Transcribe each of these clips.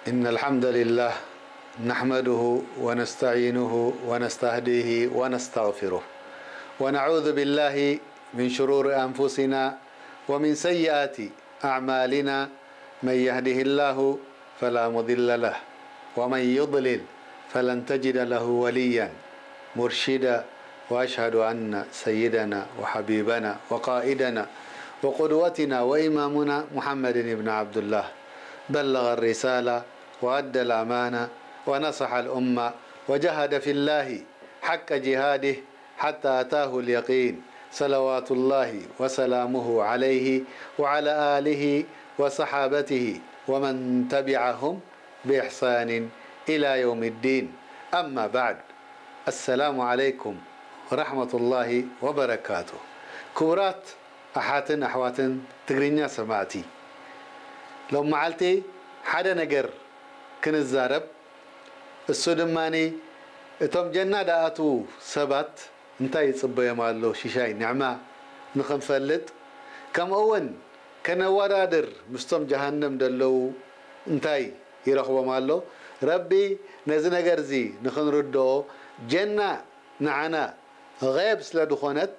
إن الحمد لله نحمده ونستعينه ونستهديه ونستغفره، ونعوذ بالله من شرور أنفسنا ومن سيئات أعمالنا، من يهده الله فلا مضل له، ومن يضلل فلن تجد له وليا مرشدا. وأشهد أن سيدنا وحبيبنا وقائدنا وقدوتنا وإمامنا محمد بن عبد الله بلغ الرسالة وأدى الأمانة ونصح الأمة وجاهد في الله حق جهاده حتى أتاه اليقين، صلوات الله وسلامه عليه وعلى آله وصحابته ومن تبعهم بإحسان إلى يوم الدين. أما بعد، السلام عليكم ورحمة الله وبركاته. ክቡራት ኣሓትን ኣሕዋትን ትግርኛ ሰማዕቲ፣ ሎም መዓልቲ ሓደ ነገር ክንዛረብ፣ እሱ ድማ እቶም ጀና ድኣትዉ ሰባት እንታይ ይጽበዮም ኣሎ ሽሻይ ንዕማ ንኽንፈልጥ፣ ከምኡ እውን ከነወዳድር ምስቶም ጀሃነም ዘለዉ እንታይ ይረኽቦም ኣሎ። ረቢ ነዚ ነገር እዚ ንኽንርድኦ፣ ጀና ንዓና ጌብ ስለ ዝኾነት፣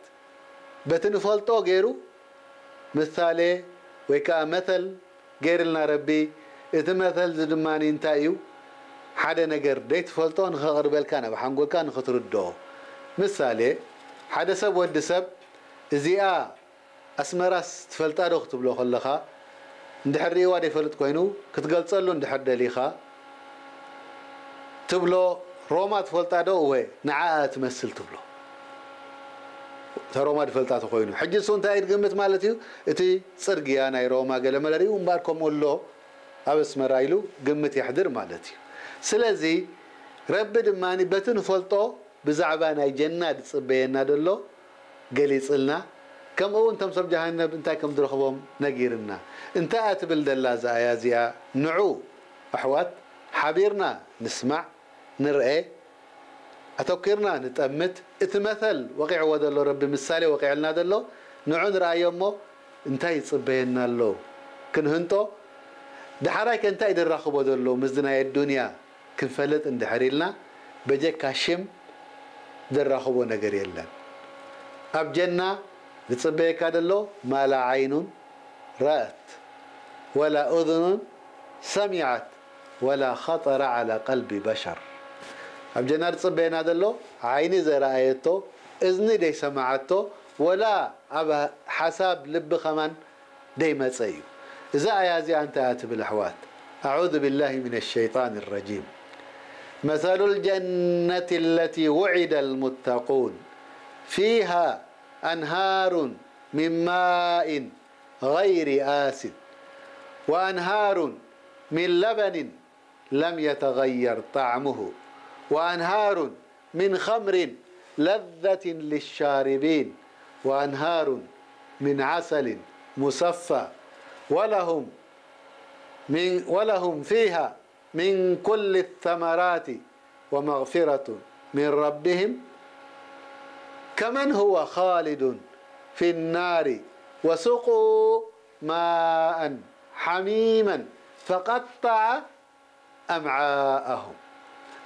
በቲ ንፈልጦ ገይሩ ምሳሌ ወይ ከኣ መተል ገይርልና ረቢ። እቲ መተል እዚ ድማ እንታይ እዩ? ሓደ ነገር ደይትፈልጦ ንኸቕርበልካ ናብ ሓንጎልካ ንኽትርድኦ። ምሳሌ፣ ሓደ ሰብ፣ ወዲ ሰብ፣ እዚኣ ኣስመራስ ትፈልጣ ዶ ክትብሎ ከለኻ፣ እንድሕር ርእይዋ ዘይፈልጥ ኮይኑ ክትገልጸሉ እንድሕር ደሊኻ፣ ትብሎ፣ ሮማ ትፈልጣ ዶ? እወ፣ ንዓኣ ትመስል ትብሎ። እታ ሮማ ዝፈልጣ ተኾይኑ። ሕጂ እሱ እንታይ እዩ ዝግምት ማለት እዩ? እቲ ጽርግያ ናይ ሮማ ገለ መለ ርእዩ እምበኣር ከምኡ ኣሎ ኣብ ኣስመራ ኢሉ ግምት የሕድር ማለት እዩ። ስለዚ ረቢ ድማ በቲ ንፈልጦ ብዛዕባ ናይ ጀና ዝጽበየና ዘሎ ገሊጽልና፣ ከምኡ እውን እቶም ሰብ ጀሃነብ እንታይ ከም ዝረኽቦም ነጊርና። እንታይ እያ ትብል ዘላ እዛ ኣያ እዚኣ? ንዑ ኣሕዋት ሓቢርና ንስማዕ፣ ንርኤ፣ ኣተኲርና ንጠምት። እቲ መተል ወቒዕዎ ዘሎ ረቢ ምሳሌ ወቒዕልና ዘሎ ንዑ ንርኣዮ እሞ እንታይ ይጽበየና ኣሎ ክንህንጦ። ደሓራይ ከ እንታይ ድራኽቦ ዘሎ ምስዚ ናይ ኣዱንያ ክንፈልጥ እንድሕር ኢልና፣ በጀካ ሽም ዘራኽቦ ነገር የለን። ኣብ ጀና ዝጽበየካ ዘሎ ማ ላ ዓይኑን ረአት ወላ ኡዝኑን ሰሚዐት ወላ ኸጠረ ዓላ ቀልቢ በሸር። ኣብ ጀና ዝጽበየና ዘሎ ዓይኒ ዘይረኣየቶ፣ እዝኒ ዘይሰማዓቶ፣ ወላ ኣብ ሓሳብ ልቢ ኸማን ደይመጸ እዩ። እዛ ኣያ እዚኣ እንታይ እያ ትብል ኣሕዋት? أعوذ بالله من الشيطان الرجيم. مثل الجنة التي وعد المتقون فيها أنهار من ماء غير آسن وأنهار من لبن لم يتغير طعمه وأنهار من خمر لذة للشاربين وأنهار من عسل مصفى ولهم من ولهم فيها من كل الثمرات ومغفرة من ربهم كمن هو خالد في النار وسقوا ماء حميما فقطع أمعاءهم.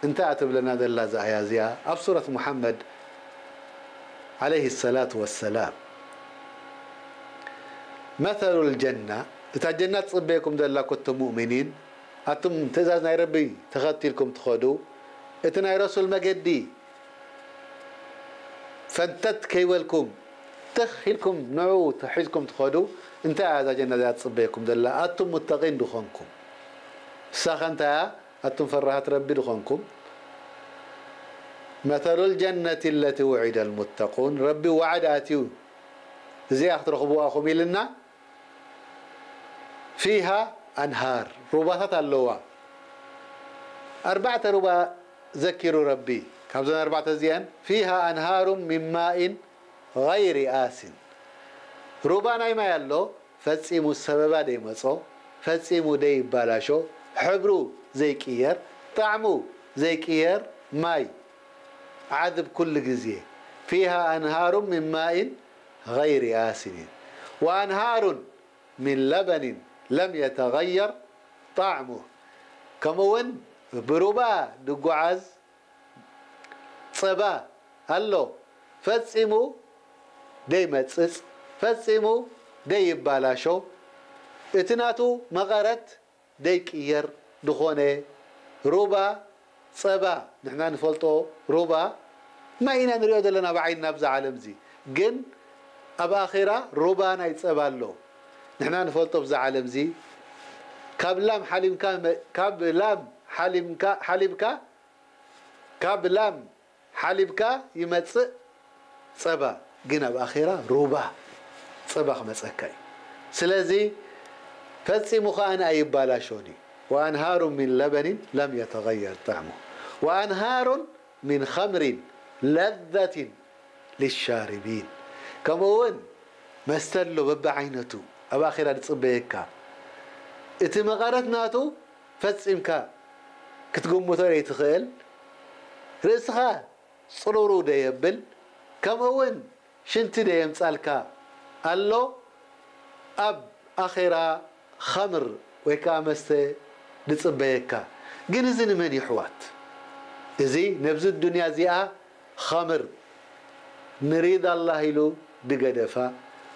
እንታይ እያ ትብለና ዘላ እዛ ኣያ እዚኣ? ኣብ ሱረት ሙሓመድ ዓለይሂ ሰላቱ ወሰላም፣ መተሉል ጀና፣ እታ ጀና ትጽበየኩም ዘላ፣ ኮቶም ሙእሚኒን፣ ኣቱም ትእዛዝ ናይ ረቢ ተኸቲልኩም ትኸዱ፣ እቲ ናይ ረሱል መገዲ ፈንተት ከይበልኩም ትኽ ኢልኩም ንዕኡ ሒዝኩም ትኸዱ፣ እንታይ እያ እዛ ጀና እዚኣ ትጽበየኩም ዘላ? ኣቱም ሙተቂን ድኾንኩም። እሳኸ እንታይ እያ? ኣቱም ፈራሃት ረቢ ድኾንኩም። መተሉል ጀነቲ ለቲ ውዒደ ልሙተቁን፣ ረቢ ዋዕድ ኣትዩ፣ እዚኣ ክትረኽብዋ ኢኹም ኢልና። ፊሃ ኣንሃር፣ ሩባታት ኣለዋ። ኣርባዕተ ሩባ ዘኪሩ ረቢ። ካብዘን ኣርባዕተ እዚኣን፣ ፊሃ ኣንሃሩ ሚን ማኢን ገይሪ ኣሲን። ሩባ ናይ ማይ ኣሎ፣ ፈጺሙ ሰበባ ደይመጾ፣ ፈጺሙ ደይባላሾ፣ ሕብሩ ዘይቅየር፣ ጣዕሙ ዘይቅየር ማይ። ዓዝብ ኩሉ ግዜ። ፊሃ ኣንሃሩ ሚን ማኢን ገይሪ ኣሲን ወኣንሃሩን ሚን ለበኒን ለም የተገየር ጣዕሙ። ከምኡ እውን ብሩባ ድጓዓዝ ጸባ ኣሎ። ፈጺሙ ደይመጽጽ፣ ፈጺሙ ደይባላሾ፣ እቲ ናቱ መቐረት ደይቅየር ድኾነ ሩባ ጸባ፣ ንሕና ንፈልጦ ሩባ ማይ ኢና ንሪኦ ዘለና ብዓይንና ኣብዛ ዓለም እዚ። ግን ኣብ ኣኼራ ሩባ ናይ ጸባ ኣሎ። ንሕና ንፈልጦ ኣብዛ ዓለም እዚ ካብ ላም ሓሊምካ፣ ካብ ላም ሓሊምካ፣ ሓሊብካ፣ ካብ ላም ሓሊብካ ይመጽእ ጸባ፣ ግን ኣብ ኣኼራ ሩባ ጸባ ክመጸካ እዩ። ስለዚ ፈጺሙ ከኣ ኣይባላሾን እዩ። وأنهار من لبن لم يتغير طعمه وأنهار من خمر لذة للشاربين። ከምኡ እውን መስተ ኣሎ በብዓይነቱ ኣብ ኣኼራ ዝጽበየካ። እቲ መቐረት ናቱ ፈጺምካ ክትግምቶ ዘይትኽእል፣ ርእስኻ ጽሩሩ ደየብል፣ ከምኡ እውን ሽንቲ ደየምጻልካ ኣሎ። ኣብ ኣኼራ ኸምር ወይ ከኣ መስተ ድጽበየካ። ግን እዚ ንመን ይሕዋት? እዚ ነብዚ ዱንያ እዚኣ ኸምር ንሪዳ ኣላህ ኢሉ ድገደፋ፣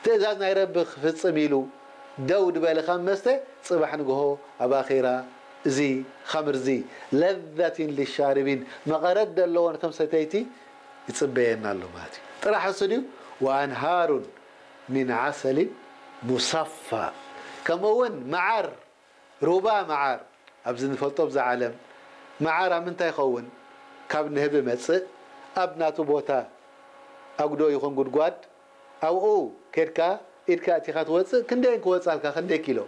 ትእዛዝ ናይ ረቢ ክፍጽም ኢሉ ደው ድበለ ካብ መስተ፣ ጽባሕ ንግሆ ኣብ ኣኼራ እዚ ኸምር እዚ ለዘቲን ሊሻርቢን፣ መቐረት ደለዎ ነቶም ሰተይቲ ይጽበየና ኣሎ ማለት እዩ። ጥራሕ እሱ ድዩ? ወኣንሃሩን ሚን ዓሰሊን ሙሰፋ፣ ከምኡ እውን መዓር፣ ሩባ መዓር፣ ኣብዚ ንፈልጦ ኣብዛ ዓለም መዓር ኣብ ምንታይ ይኸውን? ካብ ንህቢ መጽእ፣ ኣብ ናቱ ቦታ ኣጉዶ ይኹን ጉድጓድ፣ ኣብኡ ኬድካ ኢድካ ኣእቲኻ ትወጽእ። ክንደይ ክወጻልካ? ክንደይ ኪሎ?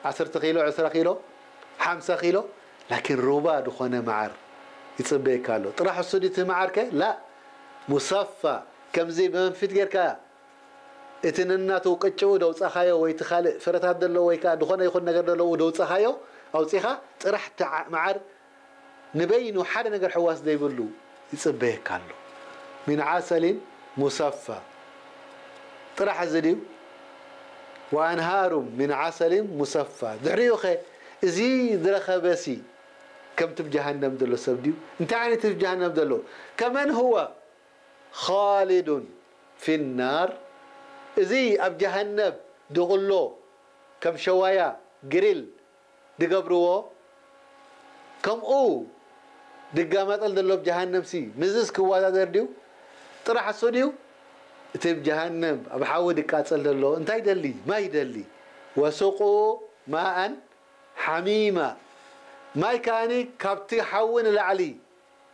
ዓሰርተ ኪሎ፣ ዕስራ ኪሎ፣ ሓምሳ ኪሎ። ላኪን ሩባ ዝኾነ መዓር ይጽበየካ ኣሎ። ጥራሕ እሱ ድዩ እቲ መዓር ከ? ላእ፣ ሙሰፋ፣ ከምዚ ብመንፊት ጌርካ እቲ ነናቱ ቅጭኡ ደውጻኻዮ ወይ እቲ ካልእ ፍረታት ደሎ ወይ ከኣ ዝኾነ ይኹን ነገር ደለዎ ደውጻኻዮ ኣውጺኻ ጥራሕ እቲ ዓ-፣ መዓር ንበይኑ ሓደ ነገር ሕዋስ ዘይብሉ ይጽበየካ ኣሎ። ሚን ዓሰሊን ሙሰፋ። ጥራሕ እዚ ድዩ? ወኣንሃሩ ሚን ዓሰሊን ሙሰፋ። ድሕሪኡ ኸ እዚ ዝረኸበሲ ከምቲ ብ ጀሃነም ዘሎ ሰብ ድዩ? እንታይ ዓይነት ብ ጀሃነም ዘሎ? ከመን ሁወ ኻሊዱን ፊናር፣ እዚ ኣብ ጀሃነብ ድቕሎ ከም ሸዋያ ግሪል ድገብርዎ፣ ከምኡ ድጋመጠል ዘሎ ብ ጀሃነምሲ ምስዝስ ክወዳደር ድዩ? ጥራሕ እሱ ድዩ? እቲ ብ ጀሃነም ኣብ ሓዊ ድቃጸል ዘሎ እንታይ ይደሊ? ማይ ይደሊ። ወሱቁ ማኣን ሓሚማ፣ ማይ ከኣኒ ካብቲ ሓዊ ንላዕሊ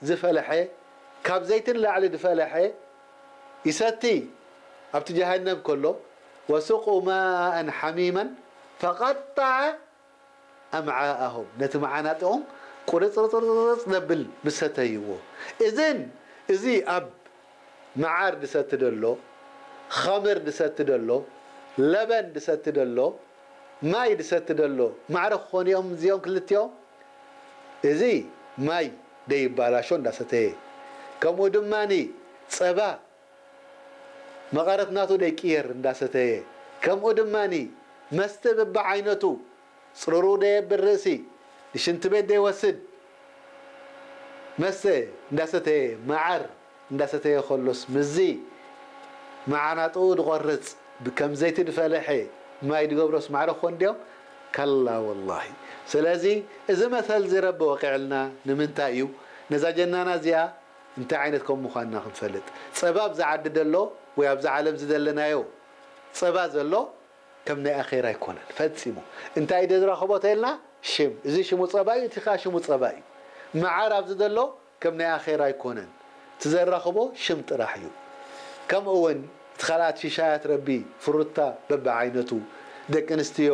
ዝፈለሐ፣ ካብ ዘይቲ ንላዕሊ ዝፈለሐ ይሰቲ። ኣብቲ ጀሃነም ከሎ፣ ወሱቁ ማኣን ሓሚማን ፈቀጠዐ ኣምዓኣሆም፣ ነቲ መዓናጥኦም ቁርጽርጽርጽ ዘብል ምስ ሰተይዎ። እዝን፣ እዚ ኣብ መዓር ድሰቲ ደሎ፣ ኸምር ድሰቲ ደሎ፣ ለበን ድሰቲ ደሎ፣ ማይ ድሰቲ ደሎ፣ ማዕረ ክኾኑ እዮም እዚኦም ክልቲኦም። እዚ ማይ ደይባላሾ እንዳሰተየ፣ ከምኡ ድማኒ ጸባ መቐረት ናቱ ደይቅየር እንዳሰተየ፣ ከምኡ ድማኒ መስተ በብዓይነቱ ጽሩሩ ደየብል ርእሲ፣ ንሽንቲ ቤት ደይወስድ መስተ እንዳሰተየ፣ መዓር እንዳሰተየ ከሎስ፣ ምስዚ መዓናጥኡ ድቖርጽ፣ ብከም ዘይቲ ድፈለሐ ማይ ድገብሮስ ማዕረ ኾን ድዮም? ከላ ወላሂ። ስለዚ እዚ መሰል እዚ ረቢ ወቂዕልና ንምንታይ እዩ? ነዛ ጀናና እዚኣ እንታይ ዓይነት ከም ምዃንና ክንፈልጥ። ጸባ ኣብዚ ዓዲ ደሎ ወይ ኣብዚ ዓለም ዝደለናዮ ጸባ ዘሎ ከም ናይ ኣኼራ ኣይኮነን ፈጺሙ። እንታይ እዩ ዘራኽቦ ተልና? ሽም። እዚ ሽሙ ጸባ እዩ፣ እቲ ኸኣ ሽሙ ጸባ እዩ። መዓር ኣብዚ ዘሎ ከም ናይ ኣኼራ ኣይኮነን። እቲ ዘራኽቦ ሽም ጥራሕ እዩ። ከምኡ እውን እቲ ካልኣት ሽሻያት ረቢ፣ ፍሩታ በብዓይነቱ፣ ደቂ ኣንስትዮ፣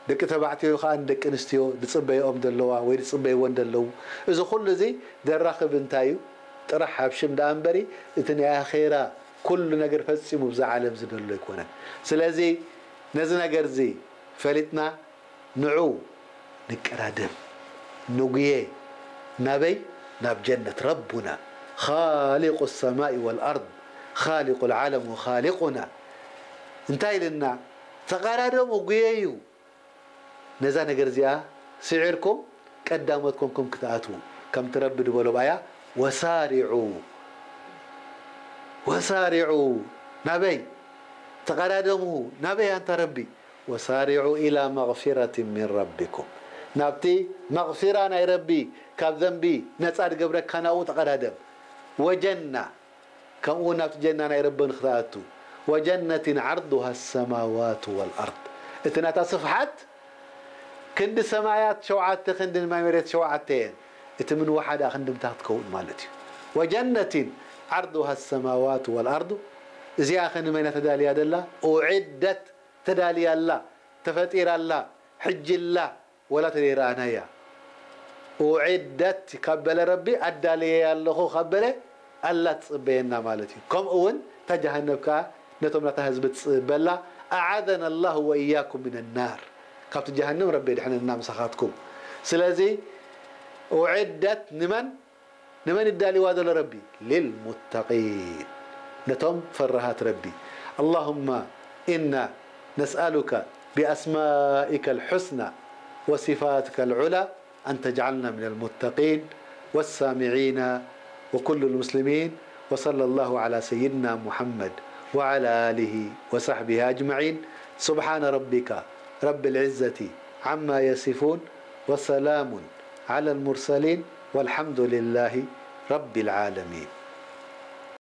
ደቂ ተባዕትዮ ከኣ ንደቂ ኣንስትዮ ዝጽበይኦም ዘለዋ ወይ ዝጽበይወን ዘለዉ። እዚ ኩሉ እዚ ዘራኽብ እንታይ እዩ? ጥራሕ ኣብ ሽም ደኣ እምበሪ፣ እቲ ናይ ኣኼራ ኩሉ ነገር ፈጺሙ ብዛ ዓለም ዝደሎ ኣይኮነን። ስለዚ ነዚ ነገር እዚ ፈሊጥና ንዑ ንቀዳደም፣ ንጉየ። ናበይ? ናብ ጀነት ረቡና፣ ኻሊቁ ሰማኢ ወልኣርድ፣ ኻሊቁ ልዓለም ወኻሊቁና። እንታይ ኢልና? ተቐዳደሙ፣ ጉየዩ። ነዛ ነገር እዚኣ ስዒርኩም ቀዳሞት ኮንኩም ክትኣትዉ፣ ከምቲ ረቢ ዝበሎ ብኣያ፣ ወሳሪዑ፣ ወሳሪዑ፣ ናበይ? ተቐዳደሙ። ናበይ ኣንታ ረቢ? ወሳሪዑ ኢላ መግፊረትን ሚን ረቢኩም፣ ናብቲ መግፊራ ናይ ረቢ፣ ካብ ዘንቢ ነጻ ዝገብረካ ናብኡ ተቐዳደም። ወጀና፣ ከምኡ እውን ናብቲ ጀና ናይ ረቢ ንክትኣቱ። ወጀነትን ዓርዱሃ ሰማዋቱ ወልኣርድ፣ እቲ ናታ ስፍሓት ክንዲ ሰማያት ሸውዓተ፣ ክንዲ ንማይ መሬት ሸውዓተ እየን። እቲ ምንውሓ ደኣ ክንዲ ምንታይ ክትከውን ማለት እዩ? ወጀነትን ዓርዱሃ ሰማዋቱ ወልኣርዱ፣ እዚኣ ከ ንመን እያ ተዳልያ ደላ? ኡዒደት፣ ተዳልያ ኣላ፣ ተፈጢራ ኣላ፣ ሕጂ ኣላ፣ ወላ ተደይረኣናያ። ኡዒደት ካብ በለ ረቢ፣ ኣዳልየ ኣለኹ ካብ በለ፣ ኣላ ትጽበየና ማለት እዩ። ከምኡ እውን እታ ጀሃነብ ከኣ ነቶም ናታ ህዝቢ ትጽበላ። ኣዓዘና ኣላሁ ወኢያኩም ሚነ ናር፣ ካብቲ ጀሃነም ረቢ የድሕነና ምሳኻትኩም። ስለዚ ኡዒደት ንመን፣ ንመን ይዳልዋ ዘሎ ረቢ? ሊልሙተቂን፣ ነቶም ፈራሃት ረቢ። اللهم إنا نسألك بأسمائك الحسنى وصفاتك العلى أن تجعلنا من المتقين والسامعين وكل المسلمين، وصلى الله على سيدنا محمد وعلى آله وصحبه أجمعين. سبحان ربك رب العزة عما يصفون، وسلام على المرسلين، والحمد لله رب العالمين.